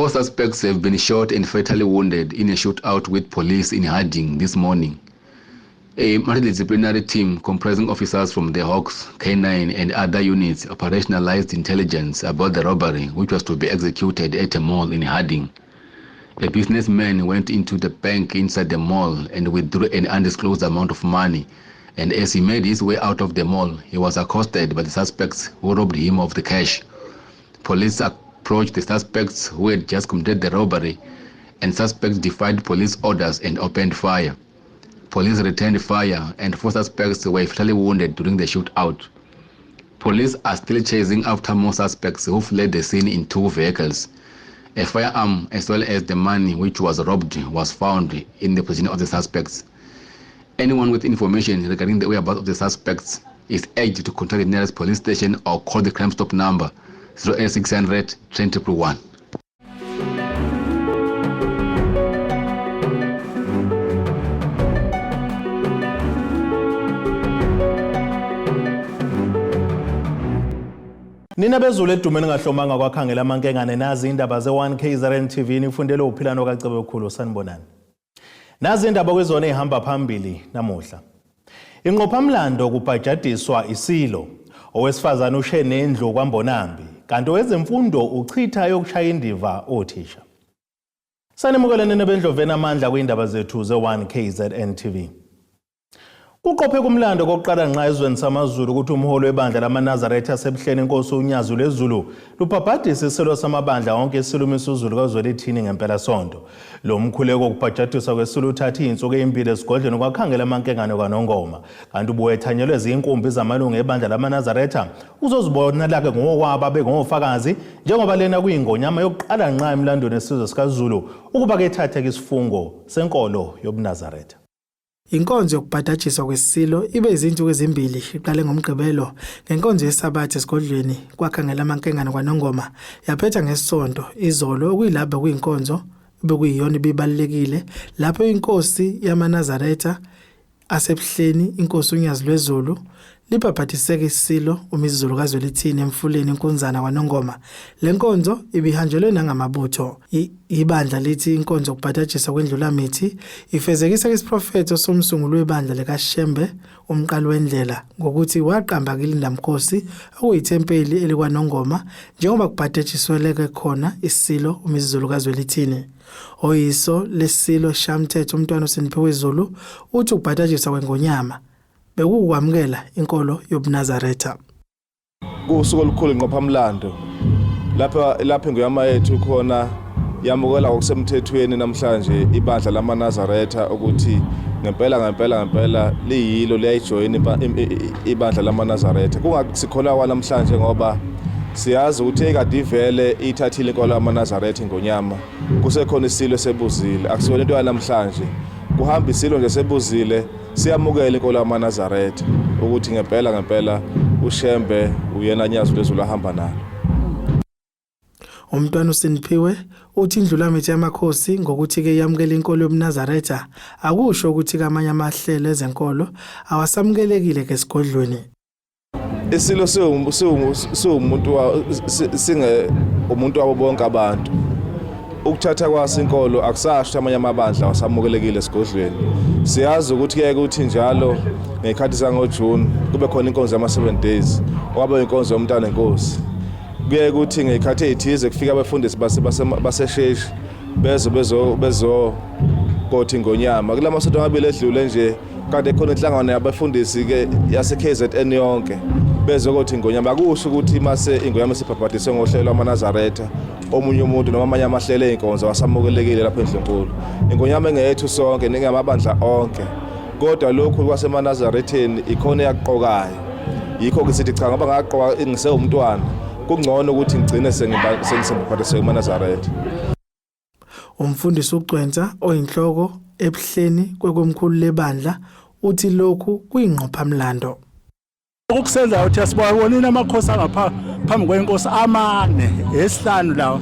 Four suspects have been shot and fatally wounded in a shootout with police in Harding this morning. A multidisciplinary team comprising officers from the Hawks, K9 and other units operationalized intelligence about the robbery, which was to be executed at a mall in Harding. A businessman went into the bank inside the mall and withdrew an undisclosed amount of money. And as he made his way out of the mall, he was accosted by the suspects who robbed him of the cash. Police approached the suspects who had just committed the robbery, and suspects defied police orders and opened fire. Police returned fire, and four suspects were fatally wounded during the shootout. Police are still chasing after more suspects who fled the scene in two vehicles. A firearm, as well as the money which was robbed, was found in the possession of the suspects. Anyone with information regarding the whereabouts of the suspects is urged to contact the nearest police station or call the Crime Stop number 08600 101. Nina bezulu edumeni ngahlomanga kwakhangela amankengane nazi indaba ze-1 KZN TV nifundele uphilano kaCebekhulu sanibonani. Nazi indaba kwizona ezihamba phambili namuhla. Inqophamlando kubhajadiswa isilo. Owesifazane ushe nendlu kwaMbonambi kanti owezemfundo uchitha yokushaya indiva othisha. Sanimukele nina bendloveni amandla kwindaba zethu ze-1 KZN TV. Kuqophe kumlando kokuqala ngqa ezweni samaZulu ukuthi umholi webandla lamaNazaretha aseBuhleni inkosi uNyazi lwezulu lubhabhadise isilo samabandla onke isilumiso uZulu kaZwelithini ngempelasonto. Lo mkhuleko wokubhajadiswa kwesilo uthathe izinsuku ezimbili esigodlweni kwakhangela amankengane kwaNongoma. Kanti ubuwethanyelwe zinkumbi zamalungu ebandla lamaNazaretha uzozibonela-ke ngokwabo abengofakazi njengoba lena kuyingonyama yokuqala ngqa emlandweni wesizwe sikaZulu ukuba kethatheke isifungo senkolo yobuNazaretha. Inkonzo yokubhadajiswa kweSilo ibe izinsuku ezimbili iqale ngoMgqibelo ngenkonzo yeSabatha esigodlweni kwaKhangelamankengane kwaNongoma yaphetha ngeSonto izolo okuyilapho bekuyinkonzo obekuyiyona ibibalulekile lapho inkosi yamaNazaretha aseBuhleni inkosi uNyazi lweZulu Libhabhadiseke iSilo uMisuzulu kaZwelithini emfuleni iNkunzana kwaNongoma. Le nkonzo ibihanjelwe nangamabutho. Ibandla lithi inkonzo yokubhadajiswa kweNdlulamithi ifezekisa isiprofetho somsunguli webandla likaShembe uMqali wendlela ngokuthi waqamba kiLindamkhosi okuyithempeli elikwaNongoma njengoba kubhadajisweleke khona iSilo uMisuzulu kaZwelithini. Oyiso leSilo Shamthetho uMntwana uSiniphiwe Zulu uthi ukubhadajiswa kweNgonyama bekuwukwamukela inkolo yobuNazaretha. Kuwusuku olukhulu inqophamlando lapha lapha ingonyama yethu khona yamukela ngokusemthethweni namhlanje ibandla lamaNazaretha ukuthi ngempela ngempela ngempela liyilo liyayijoyina ibandla lamaNazaretha. Kungasikholwa kwanamhlanje ngoba siyazi ukuthi ekade ivele ithathile inkolo yamaNazaretha ingonyama kusekhona isilo esebuzile akusiyona into yanamhlanje kuhamba isilo nje sebuzile Siyamukela inkolo yamaNazaretha ukuthi ngempela ngempela uShembe uyena Nyazi lwezulu ahamba nalo. Umntwana uSiniphiwe uthi indlulamithi yamakhosi ngokuthi-ke yamukela inkolo yobuNazaretha akusho ukuthi-ke amanye amahlelo ezenkolo awasamukelekile-ke esigodlweni. Isilo siwumuntu singe umuntu wabo bonke abantu. Ukuthatha kwaso inkolo akusasho amanye amabandla awasamukelekile esigodlweni. Siyazi ukuthi kuyaye kuthi njalo ngey'khathi zangoJune kube khona inkonzo yama-seven days okwaba inkonzo yomntana enkosi. Kuyaye kuthi ngey'khathi ey'thize kufika abefundisi baseSheshi bezo bezo bezo kothi ingonyama. Kula masonto amabili edlule nje Kade khona inhlangano yabafundisi ke yase KZN yonke bezokuthi ingonyama akusho ukuthi mase ingonyama isibhabhadiswe ngohlelo lwamaNazaretha omunye umuntu noma amanye amahlelo ey'nkonzo asamukelekile lapha endlunkulu. Ingonyama engeyethu sonke ningamabandla onke kodwa lokhu kwasemanazaretheni ikhona eyakuqokayo yikho-ke sithi cha ngoba ngaqoka ngisewumntwana kungcono ukuthi ngigcine sengisebhabhadiswe kumanazaretha. Umfundisi uGcwensa oyinhloko eBuhleni kwekomkhulu lebandla uthi lokhu kuyingqophamlando. Okusenza ukuthi asibawabonile amakhosi angapha phambi kwenkosi amane esihlanu lawa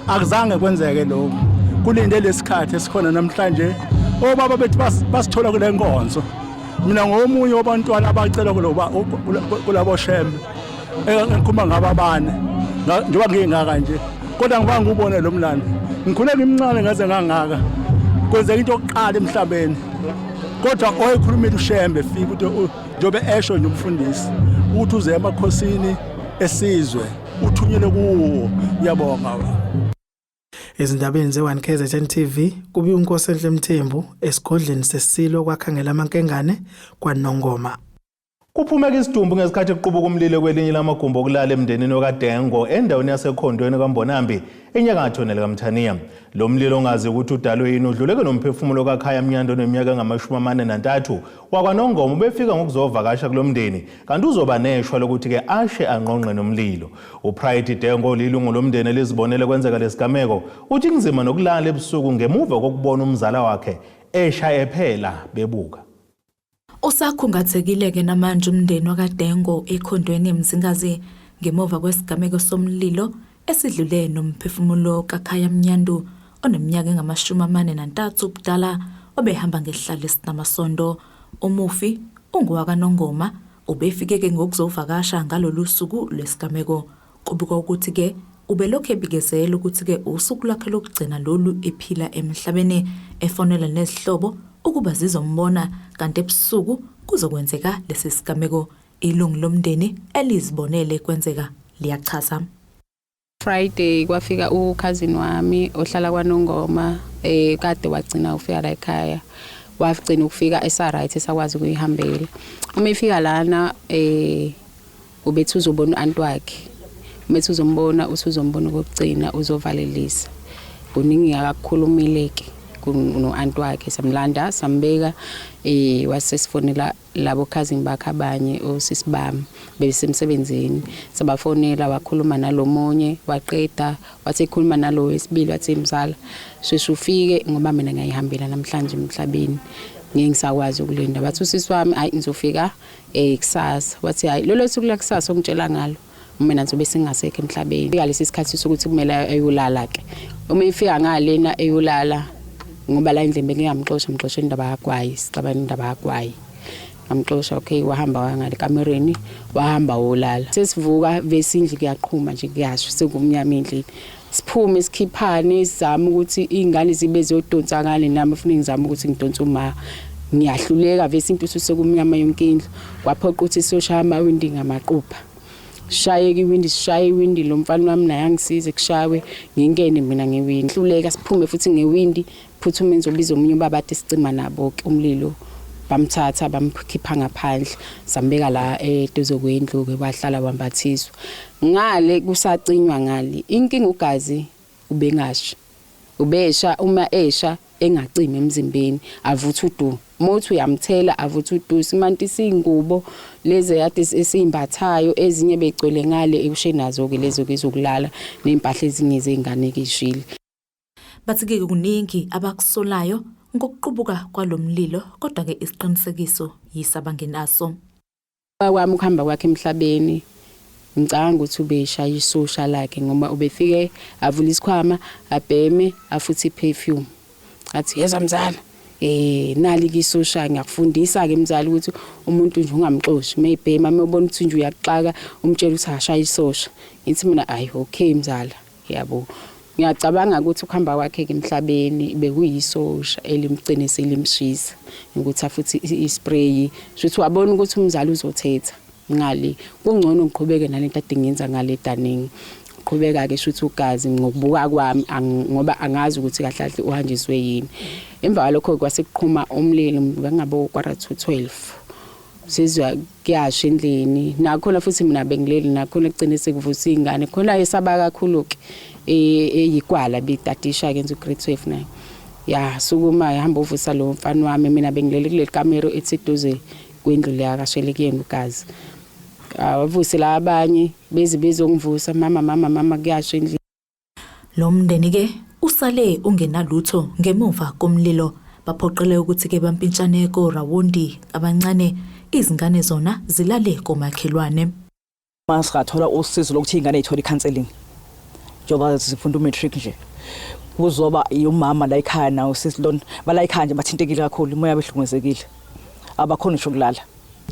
akuzange kwenzeke lokhu kulinde lesikhathi esikhona namhlanje obaba bethu basithola kule nkonzo mina ngomunye wabantwana abacela kulabo shembe engikhuluma ngabo abane njengoba ngingaka nje. Kodwa ngiba ngiwubone lo mlando. Ngikhule ngimncane ngaze ngangaka. Kwenzeka into yokuqala emhlabeni. Kodwa oyekhulumile uShembe fika ukuthi njengoba esho nje umfundisi ukuthi uze emakhosini esizwe uthunyelwe kuwo. Ngiyabonga. Ezindabeni ze-1 KZN TV kubi uNkosenhle Mthembu esigodleni seSilo kwakhangela amankengane kwaNongoma. Kuphumeka isidumbu ngesikhathi kuqubuka umlilo kwelinye lamagumbi okulala emndenini okaDengo endaweni yaseKhondweni kaMbonambi enyakatho nelikaMthaniya. Lo mlilo ongazi ukuthi udalwe yini udluleke nomphefumulo kaKhaya Mnyando oneminyaka engama-43 wakwaNongoma ubefika ngokuzovakasha kulo mndeni kanti uzoba neshwa lokuthi-ke ashe angqongqe nomlilo. UPride Dengo olilungu lomndeni elizibonele kwenzeka lesigameko uthi kunzima nokulala ebusuku ngemuva kokubona umzala wakhe esha ephela bebuka. Usakhungathekile-ke namanje umndeni wakaDengo ekhondweni eMzingazi ngemuva kwesigameko somlilo esidlule nomphefumulo kaKhaya Mnyandu oneminyaka engama-43 ubudala obehamba ngesihlalo esinamasondo. Umufi unguwakaNongoma ubefike-ke ngokuzovakasha ngalolu suku lwesigameko. Kubikwa ukuthi-ke ubelokhu ebikezela ukuthi-ke usuku lwakhe lokugcina lolu ephila emhlabeni efonela nezihlobo ukuba zizombona kanti ebusuku kuzokwenzeka lesi sigameko. Ilungu lomndeni elizibonele kwenzeka liyachaza. Friday kwafika ukhazini wami ohlala kwaNongoma kade wagcina ufika la ekhaya wagcina ukufika esa right esakwazi ukuyihambela uma efika lana ubethi uzobona u-anti wakhe umethi uzombona uthi uzombona okokugcina uzovalelisa kuningi akakukhulumile-ke no-anti wakhe samlanda sambeka wasesifonela labo cousin bakhe abanye osisi bami bebesemsebenzini sabafonela wakhuluma nalomunye waqeda wathi ekhuluma nalo wesibili wathi mzala sheshe ufike ngoba mina ngiyayihambela namhlanje emhlabeni ngeke ngisakwazi ukulinda wathi usisi wami hayi ngizofika kusasa wathi hayi lolo suku lakusasa ongitshela ngalo mina ngizobe singasekho emhlabeni fika lesi sikhathi sokuthi kumele ayolala ke uma ifika ngalena eyolala ngoba la endlini bengingamxosha ngixoshe indaba yakwayi sixabana indaba yakwayi ngamxosha okay wahamba wangale kamereni wahamba wolala sesivuka vese indlu kuyaqhuma nje kuyasho sekumnyama endlini siphume sikhiphane sizame ukuthi iy'ngane zibe ziyodonsa ngale nami funa ngizame ukuthi ngidonse uma ngiyahluleka vese into sekumnyama yonke indlu kwaphoqa ukuthi siyoshaya amawindi ngamaqupha shayeke iwindi sishaye iwindi lo mfana wami naye angisize kushawe ngingene mina ngewindi hluleka siphume futhi ngewindi phuthume ngizobiza omunye ubaba ade sicima nabo ke umlilo bamthatha bamkhipha ngaphandle sambeka la eduze kwendlu ke wahlala wambathiswa ngale kusacinywa ngale inkinga ugazi ubengashi ubesha uma esha engacimi emzimbeni avutha udu uma uthi uyamthela avutha udu simantisa iy'ngubo lezi kade esiy'mbathayo ezinye begcwele ngale ekushe nazo-ke lezo kezokulala ney'mpahla ezinye zey'ngane kishile. Bathi-ke kuningi abakusolayo ngokuqubuka kwalo mlilo kodwa-ke isiqinisekiso yisabangenaso. Kwami ukuhamba kwakhe emhlabeni ngicabanga ukuthi ubeshaya isosha lakhe ngoba ubefike avula isikhwama abheme afuthe i-perfume athi yezwa mzala nali ke isosha ngiyakufundisa ke mzala ukuthi umuntu nje ungamxoshi mayibhema mewubona ukuthi nje uyakuxaka umtshela ukuthi akashaye isosha ngithi mina ayi okay mzala yabo ngiyacabanga ukuthi ukuhamba kwakhe ke emhlabeni bekuyisosha elimgcine selimshisa ukuthi afuthi ispray shuthi wabona ukuthi umzali uzothetha ngale kungcono ngiqhubeke nalento ade ngiyenza ngale daningi qhubeka ke shuthi ugazi ngokubuka kwami ngoba angazi ukuthi kahle kahle uhanjiswe yini emva kwalokho kwase kuqhuma umlilo bengabo 11:45 sizwa kuyasha endlini nakhona futhi mina bengileli nakhona kugcine sekuvusa iy'ngane khona esaba kakhulu-ke eyikwala beyitadisha ke enza u-grade 12 nayo ya sukuma hamba uvusa lo mfana wami mina bengilele kuleli kamero ethi duze kwendlu leya kashele kuyena ugazi awavuse la abanye beze bezongivusa mama mama mama kuyasha endlini. Lo mndeni-ke usale ungenalutho ngemuva komlilo baphoqele ukuthi-ke bampintshane korawondi abancane izingane zona zilale komakhelwane. Masingathola usizo lokuthi iy'ngane y'thole i-counselling njengoba zifunda u-matric nje kuzoba umama la ekhaya nawo sisi lona bala ekhaya nje bathintekile kakhulu imoya behlukumezekile abakhona ngisho ukulala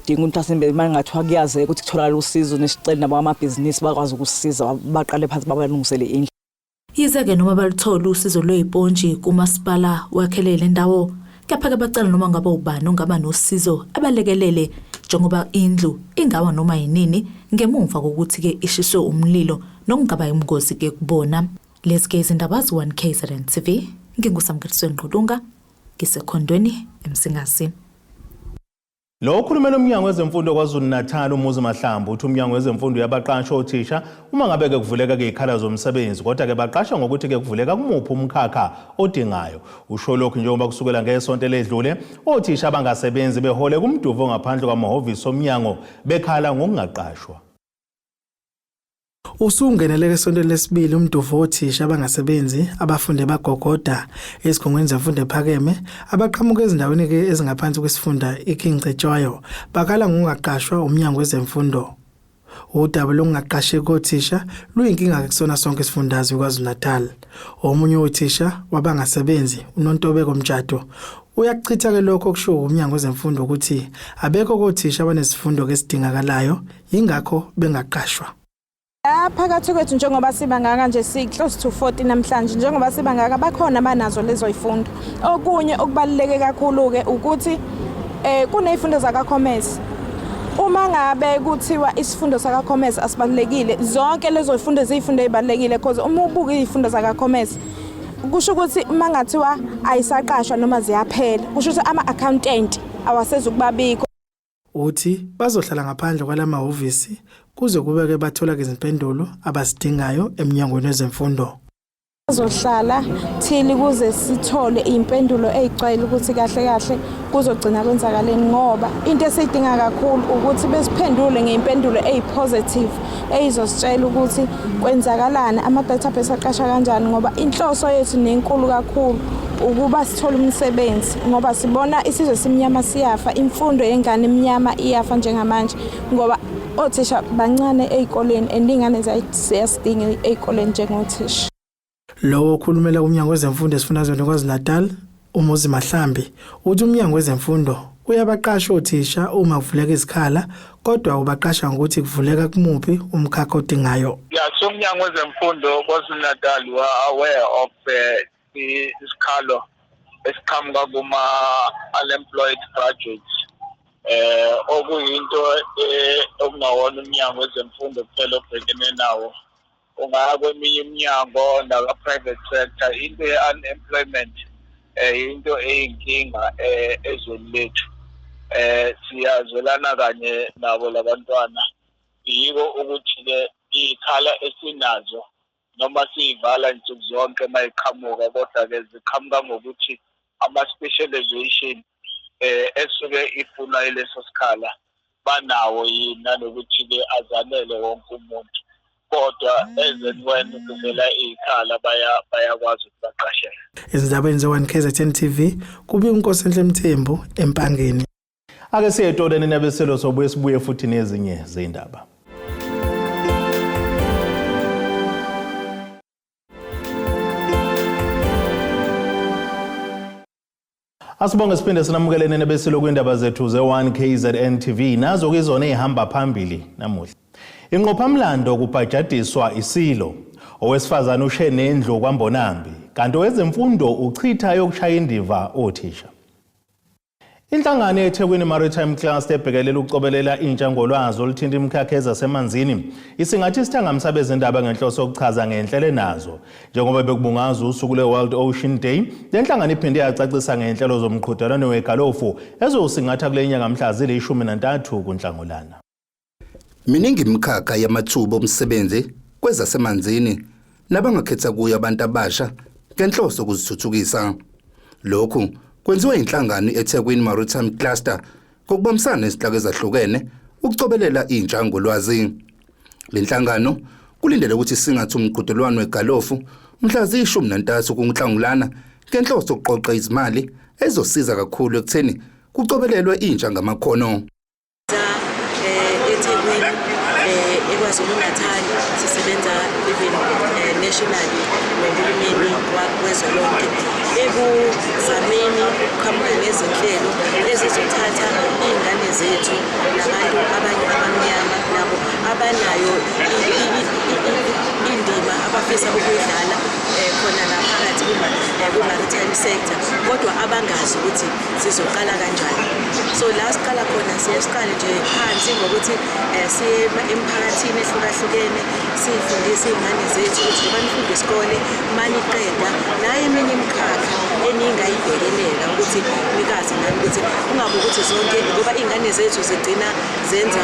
dinga umuntu asembe manje ngathiwa kuyazeka ukuthi kutholakala usizo nesicelo nabo amabhizinisi bakwazi ukusisiza baqale phansi babalungisele indlu. Yize-ke noma baluthola usizo lwezipontshi kumasipala wakhele le ndawo, kepha-ke bacela noma ngabe ubani ongaba nosizo abalekelele njengoba indlu ingawa noma yinini ngemumva kokuthi-ke ishiswe umlilo nokungaba yingozi-ke kubona. Lezi-ke izindaba ze-1 KZN TV. NginguSamkeliswe Ngqulunga, ngisekhondweni eMsingazi. Lo okhulumela umnyango wezemfundo KwaZulu-Natal uMuzi Mahlambu uthi umnyango wezemfundo uyabaqasha othisha uma ngabe ke kuvuleka ke ikhala zomsebenzi kodwa ke baqasha ngokuthi ke kuvuleka kumuphi umkhakha odingayo. Usho lokhu njengoba kusukela ngesonto eledlule othisha abangasebenzi behole kumduvo ngaphandle kwamahhovisi omnyango bekhala ngokungaqashwa. Usungeneleke esontweni lesibili umduvo wothisha abangasebenzi abafunde bagogoda ezikhungweni zemfundo ephakeme abaqhamuka ezindaweni-ke ezingaphansi kwesifunda iKing Cetshwayo bakhala ngokungaqashwa umnyango wezemfundo. Udaba lokungaqasheki kothisha luyinkinga-ke kusona sonke isifundazwe KwaZulu-Natal. Omunye wothisha wabangasebenzi uNontobeko Mtshado uyakuchitha-ke lokho okushiwo umnyango wezemfundo ukuthi abekho kothisha abanezifundo-ke esidingakalayo yingakho bengaqashwa. Phakathi kwethu njengoba sibangaka nje si-close to 40 namhlanje, njengoba sibangaka bakhona abanazo lezo yifundo. Okunye okubaluleke kakhulu-ke ukuthi kunezifundo zaka-commerce. Uma ngabe kuthiwa isifundo saka-commerce asibalulekile, zonke lezo zifundo ziyifundo ezibalulekile because uma ubuka izifundo zaka-commerce kusho ukuthi uma ngathiwa ayisaqashwa noma ziyaphela, kusho ukuthi ama-accountant awasezukubabikho. Uthi bazohlala ngaphandle kwalamahhovisi kuze kube-ke bathola-ke izimpendulo abazidingayo emnyangweni wezemfundo. Bazohlala till kuze sithole iy'mpendulo ey'gcwele ukuthi kahle kahle kuzogcina kwenzakaleni, ngoba into esiyidinga kakhulu ukuthi besiphendule ngey'mpendulo eyi-positive ey'zositshela ukuthi kwenzakalani, ama-database aqasha kanjani, ngoba inhloso yethu nenkulu kakhulu ukuba sithole umsebenzi, ngoba sibona isizwe simnyama siyafa, imfundo yengane emnyama iyafa njengamanje ngoba othisha bancane ey'koleni and iy'ngane ziyasidinga ey'koleni njengothisha. Lowo okhulumela umnyango wezemfundo esifundazweni KwaZulu-Natal, uMuzi Mahlambi, uthi umnyango wezemfundo uyabaqasha othisha uma kuvuleka izikhala kodwa ubaqasha ngokuthi kuvuleka kumuphi umkhakha odingayo. Yeah, so umnyango wezemfundo KwaZulu-Natal we are aware of isikhalo esiqhamuka kuma unemployed graduates, okuyinto okungawona umnyango wezemfundo kuphela obhekene nawo, ungaya kweminye iminyango naka private sector. Into ye-unemployment into eyinkinga ezweni lethu. Siyazwelana kanye nabo labantwana, yiko ukuthi-ke iy'khala esinazo noma siyivala nsuku zonke mayiqhamuka, kodwa-ke ziqhamuka ngokuthi ama-specialization esuke ifuna ileso sikhala banawo yini, nanokuthi-ke azanele wonke umuntu, kodwa as and when kuvela iy'khala bayakwazi ukuthi baqashele. Ezindabeni ze-1 KZN TV kubi uNkosenhle Mthembu eMpangeni. Ake siye etoleni nabeselo, sobuye sibuye futhi nezinye zindaba. Asibonge siphinde sinamukelene nebesilo kwindaba zethu ze-1 KZN TV, nazo kizona ezihamba phambili namuhla. Inqophamlando kubhajadiswa isilo. Owesifazane ushe nendlu kwaMbonambi, kanti owezemfundo uchitha yokushaya indiva othisha. Inhlangano eThekwini Maritime Cluster ebhekelela ukucobelela intsha ngolwazi oluthinta imikhakha ezasemanzini isingathi isithangami sabezindaba ngenhloso yokuchaza ngenhlelo enazo. Njengoba bekubungazwa usuku lwe-World Ocean Day, le nhlangano iphinde yacacisa ngenhlelo zomqhudelwano wegalofu ezowusingatha kule nyanga mhla zili-13 kuNhlangulana. Miningi imikhakha yamathuba omsebenzi kwezasemanzini nabangakhetha kuyo abantu abasha ngenhloso yokuzithuthukisa. Lokhu kwenziwa inhlangano eThekwini Maritime Cluster ngokubambisana nezinhlaka ezahlukene ukucobelela intsha ngolwazi. Le nhlangano kulindele ukuthi singathe umqhudelwano wegalofu mhla ziyi-13 kuNhlangulana ngenhloso yokuqoqa izimali ezosiza kakhulu ekutheni kucobelelwe intsha ngamakhono. eThekwini, eKwaZulu-Natal, sisebenza even nationally nohulumeni wezwe lonke ekuzameni ukuqhamuka nezinhlelo ezizothatha iy'ngane zethu nabantu abanye abamnyama nabo abanayo indima. abafisa ukuyidlala khona la phakathi kwi-maritime sector, kodwa abangazi ukuthi sizoqala kanjani. So la siqala khona, siye siqale nje phansi ngokuthi siye emphakathini ehlukahlukene, siyifundise iy'ngane zethu ukuthi njengoba nifunda isikole, maniqeda nayo eminye imikhakha eningayibhekelela ukuthi nikazi nani ukuthi kungabi ukuthi zonke, ngoba iy'ngane zethu zigcina zenza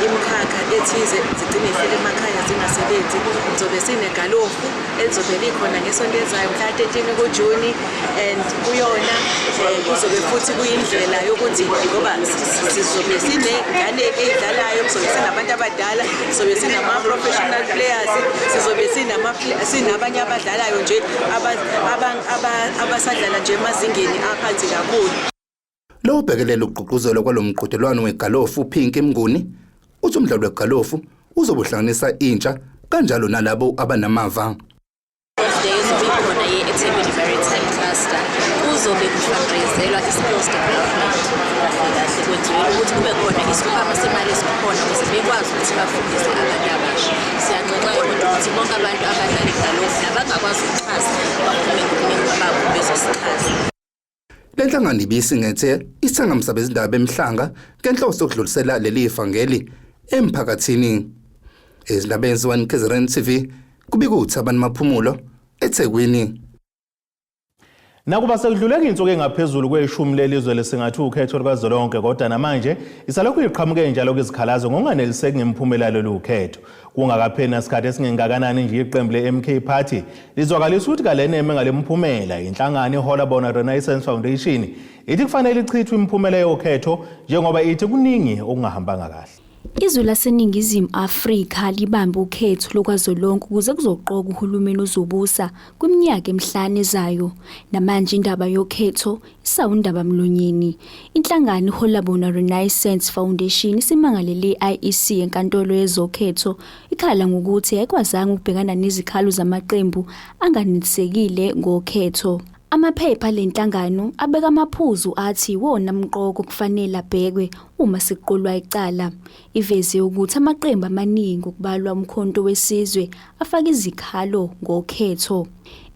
imikhakha ethize, zigcine y'hlele emakhaya zingasebenzi. Ngizobe sinegalofu elizobe likhona ngesonto elizayo mhla 13 kuJuni, and kuyona kuzobe futhi kuyindlela yokuthi ngoba sizobe sinengane ey'dlalayo, kuzobe sinabantu abadala, sizobe sinama-professional players, sizobe sinabanye abadlalayo nje abasadlala nje emazingeni aphansi kakhulu. Lo ubhekelela ukugqugquzelwa kwalo mqhudelwano wegalofu, uPinky Mnguni, uthi umdlalo wegalofu uzobe uhlanganisa intsha kanjalo nalabo abanamava. Day izobe ikhona ye-eThekwini Maritime Cluster, kuzobe kufundraiselwa i-skills development. Kahle kahle kwenziwe ukuthi kube khona isikhwama semali esikhona ukuze bekwazi ukuthi bafundise abantu abasha. Siyanxenxa kodwa ukuthi bonke abantu abadlala igalofu nabangakwazi ukuxhasa baphume ngobuningi babo bezosixhasa. Le nhlangano ibisingethe isithangami sabezindaba eMhlanga ngenhloso yokudlulisela leli vangeli emphakathini. Ezindabeni ze-1 KZN TV, kubika uThabani Maphumulo eThekwini. Nakuba sekudluleka insuku engaphezulu kweshumi lelizwe lesingathi ukhetho lukazwelonke, kodwa namanje isalokhu iqhamuke njalo kwizikhalazo ngokunganeliseki ngemiphumela yalolu khetho. Kungakapheli nasikhathi esingengakanani nje, iqembu le-MK Party lizwakalisa ukuthi kaleneme ngale mphumela. Inhlangano ihola bona Renaissance Foundation ithi kufanele ichithwe imiphumela yokhetho njengoba ithi kuningi okungahambanga kahle. Izwe laseNingizimu Afrika libambe ukhetho lokazwelonke ukuze kuzoqokwa uhulumeni ozobusa kwiminyaka emihlanu ezayo. Namanje indaba yokhetho isawundabamlonyeni. Inhlangano iHolabona Renaissance Foundation isimangalele i-IEC enkantolo yezokhetho, ikhala ngokuthi ayikwazanga ukubhekana nezikhalo zamaqembu anganelisekile ngokhetho. Amaphepha ale nhlangano abeka amaphuzu athi iwona mqoka okufanele abhekwe uma sekuqulwa icala. Iveze ukuthi amaqembu amaningi, okubalwa uMkhonto weSizwe, afaka izikhalo ngokhetho.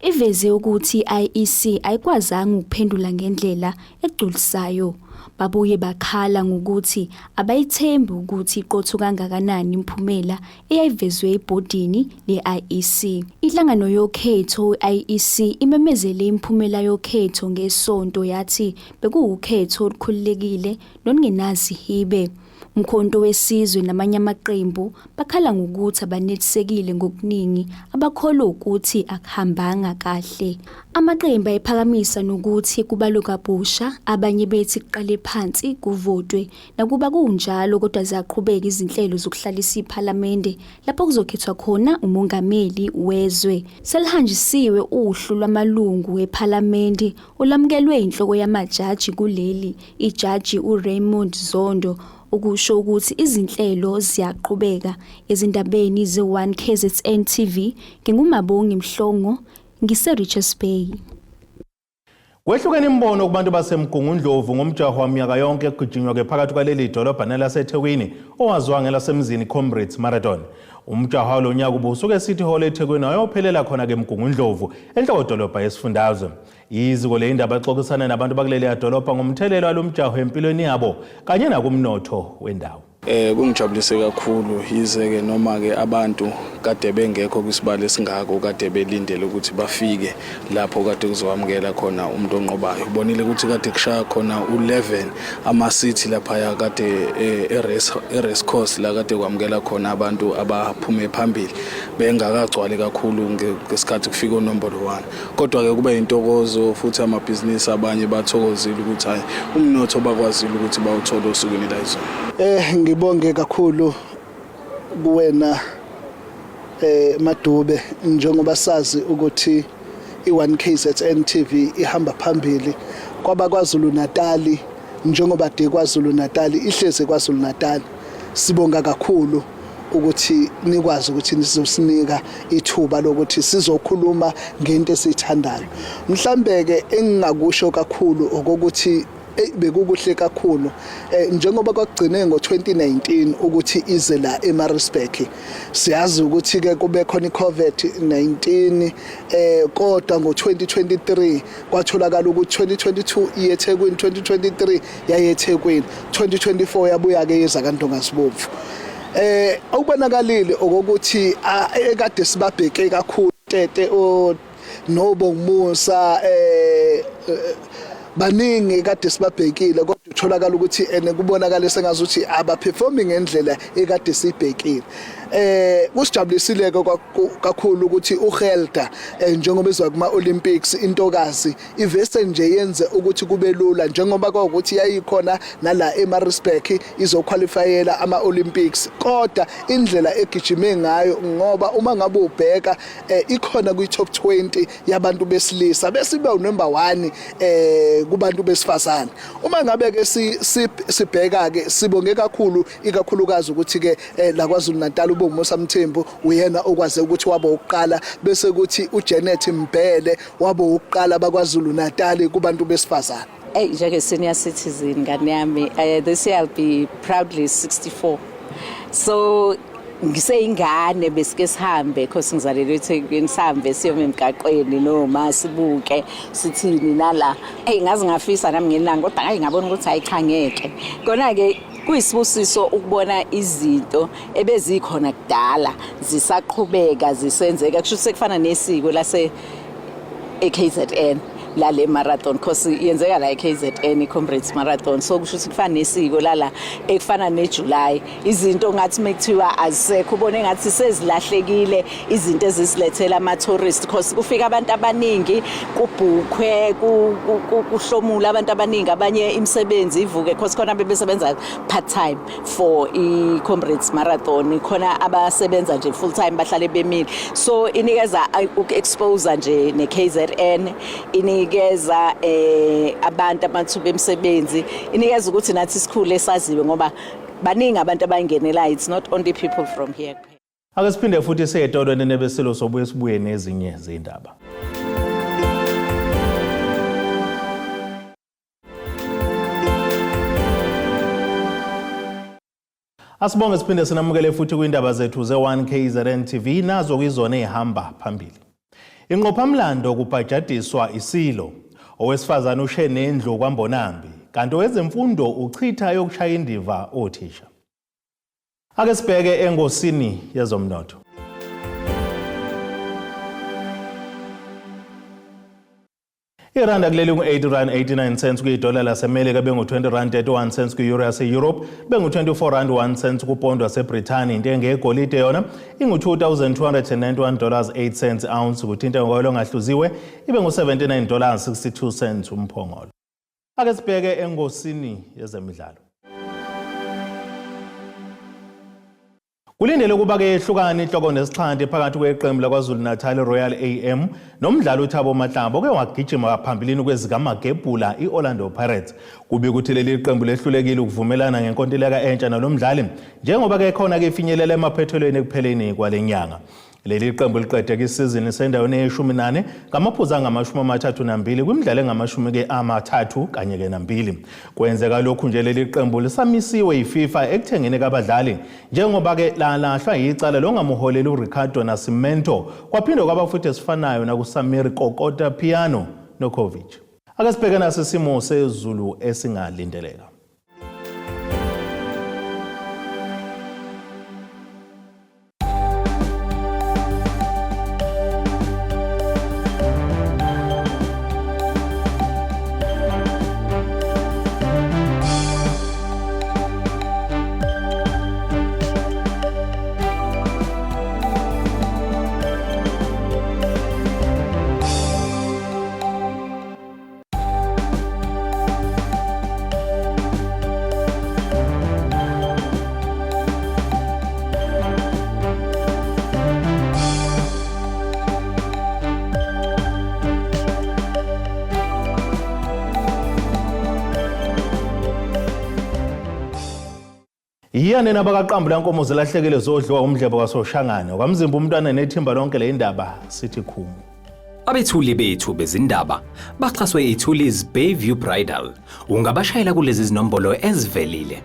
Iveze ukuthi i-IEC ayikwazanga ukuphendula ngendlela egculisayo. Babuye bakhala ngokuthi abayithembi ukuthi iqotho kangakanani imiphumela eyayivezwe ebhodini le-IEC. Inhlangano yokhetho i-IEC imemezele imiphumela yokhetho ngeSonto, yathi bekuwukhetho olukhululekile nolungenazihibe. Umkhonto weSizwe namanye amaqembu bakhala ngokuthi abanelisekile ngokuningi abakholwa ukuthi akuhambanga kahle. Amaqembu ayephakamisa nokuthi kubalwe kabusha, abanye bethi kuqale phansi kuvotwe. Nakuba kunjalo kodwa ziyaqhubeka izinhlelo zokuhlalisa iphalamende lapho kuzokhethwa khona umongameli wezwe. Selihanjisiwe uhlu lwamalungu ephalamende olamukelwe inhloko yamajaji kuleli, ijaji uRaymond Zondo, ukusho ukuthi izinhlelo ziyaqhubeka. Ezindabeni ze-1 KZN TV, nginguMabongi Mhlongo, ngise-Richards Bay. Kwehlukene imibono kubantu baseMgungundlovu ngomjaho waminyaka yonke egijinywa-ke phakathi kwaleli dolobha nelaseThekwini owaziwa ngelasemzini Comrades Marathon. Umjaho walo nyaka ubusuke eCity Hall eThekwini wayophelela khona-ke eMgungundlovu, enhlokodolobha yesifundazwe. Iziko le indaba exoxisana nabantu bakuleli dolobha ngomthelelo walo mjaho empilweni yabo kanye nakumnotho wendawo. Kungijabulise kakhulu, yize ke noma ke abantu kade bengekho kwisibalo esingako kade belindele ukuthi bafike lapho kade kuzokwamukela khona umuntu onqobayo. Ubonile ukuthi kade kushaya khona u11 ama-city laphaya kade e-race course la kade kwamukela khona abantu abaphume phambili, bengakagcwali kakhulu ngesikhathi kufika unombolo 1. Kodwa ke kube intokozo futhi amabhizinisi abanye bathokozile ukuthi hayi, umnotho bakwazile ukuthi bawuthole osukwini la izolo. Ngibonge kakhulu kuwena Madube, njengoba sazi ukuthi i1 KZN TV ihamba phambili kwaba kwaZulu Natal, njengoba de kwaZulu Natal ihleze kwaZulu Natal. Sibonga kakhulu ukuthi nikwazi ukuthi nizosinika ithuba lokuthi sizokhuluma ngento esiyithandayo. Mhlambe ke engingakusho kakhulu okokuthi Ey bekukuhle kakhulu njengoba kwakugcine ngo-2019 ukuthi ize la eMaritzburg. Siyazi ukuthi ke kube khona iCovid-19, kodwa ngo-2023 kwatholakala ukuthi 2022 iye eThekwini, 2023 yaye eThekwini, 2024 yabuya ke yeza kaNdongazibomvu. Okubonakalile okokuthi ekade sibabheke kakhulu Tete o noBongmusa, baningi kade sibabhekile, kodwa utholakala ukuthi ene kubonakala sengazuthi abaperforming ngendlela ekade sibhekile. Kusijabulisile ke kakhulu ukuthi uHelda, njengoba ezwa kuma Olympics, intokazi ivese nje yenze ukuthi kube lula, njengoba kwawukuthi yayikhona nala eMaritzburg izoqualifyela ama Olympics, kodwa indlela egijime ngayo, ngoba uma ngabe ubheka ikhona kwi top 20 yabantu besilisa, bese ibe unumber 1 kubantu besifazane. Uma ngabe ke sibheka ke, sibonge kakhulu, ikakhulukazi ukuthi ke la KwaZulu Natal uBongmusa Mthembu uyena okwaze ukuthi waba ukuqala, bese kuthi uJanet Mbhele waba ukuqala bakwaZulu Natal kubantu besifazane. Hey, njenge senior citizen, ngane yami, this year I'll be proudly 64. So ngiseyingane besike sihambe, cause ngizalelwe eThekwini, sihambe siyoma emgaqweni noma sibuke sithini nala. Hey, ngazi ngafisa nami ngelanga, kodwa hayi, ngabona ukuthi hayi cha, ngeke. Kona ke kuyisibusiso ukubona izinto ebezikhona kudala zisaqhubeka zisenzeka, kusho sekufana nesiko lase eKZN lale marathon, cause yenzeka la eKZN iComrades Marathon, so kusho ukuthi kufana nesiko lala, ekufana neJuly. Izinto ngathi mekuthiwa azisekho, ubone ngathi sezilahlekile izinto ezisilethela ama tourist, cause kufika abantu abaningi, kubhukhwe, kuhlomula abantu abaningi, abanye imisebenzi ivuke, cause khona bebesebenza part time for i-Comrades Marathon, khona abasebenza nje full time bahlale bemile. So inikeza uku-expose nje ne-KZN, inikeza abantu amathuba emisebenzi, inikeza ukuthi nathi sikhule saziwe, ngoba baningi abantu abayingenelayo, it's not only people from here. Ake siphinde futhi seyetolo nebesilo, sobuye sibuye nezinye zindaba. Asibonge, siphinde sinamukele futhi kwindaba zethu ze-1 KZN TV, nazo kwizona ezihamba phambili. Inqophamlando kubhajadiswa isilo. Owesifazane ushe nendlu kwaMbonambi, kanti owezemfundo uchitha yokushaya indiva othisha. Ake sibheke engosini yezomnotho. Iranda kuleli ngu-8 rand 89 cents kuyidola laseMelika, bengu-20 rand 31 cents kwi-euro yase-Europe, bengu-24 rand 1 cent kupondo waseBrithani. Intengo yegolide yona ingu-2291 dollars 8 cents ounce, kuthi intengo kwayo ongahluziwe ibe ngu-79 dollars 62 cents umphongolo. Ake sibheke engosini yezemidlalo. Kulindele ukuba ke yehlukane inhloko nesixhanti phakathi kweqembu laKwaZulu Natal Royal AM nomdlali uThabo Matlaba oke wagijima phambilini kwezikamagebhula i-Orlando Pirates. Kubi ukuthi leli qembu lehlulekile ukuvumelana ngenkontileka entsha nalomdlali, njengoba ke khona ke ifinyelela emaphethelweni ekupheleni kwale nyanga. Leli qembu liqede isizini sendaweni yeshumi nane ngamaphuzu angama-32 kwimidlalo engamashumi-ke amathathu kanye-ke nambili. Kwenzeka lokhu nje leli qembu lisamisiwe yiFIFA ekuthengeni kabadlali, njengoba-ke lalahlwa yicala longamuholeli uRicardo Nascimento, kwaphinde kwaba futhi esifanayo nakuSamir Kokota Piano Nokovic. Ake sibheke naso isimo sezulu esingalindeleka. Yiyani nabakaqambu lankomo zilahlekile zodliwa umdlebo kaSoshangane. Kwamzimba umntwana nethimba lonke le indaba sithi khumu. Abethuli bethu bezindaba baxhaswe iThuli's Bayview Bridal. Ungabashayela kulezi zinombolo ezivelile.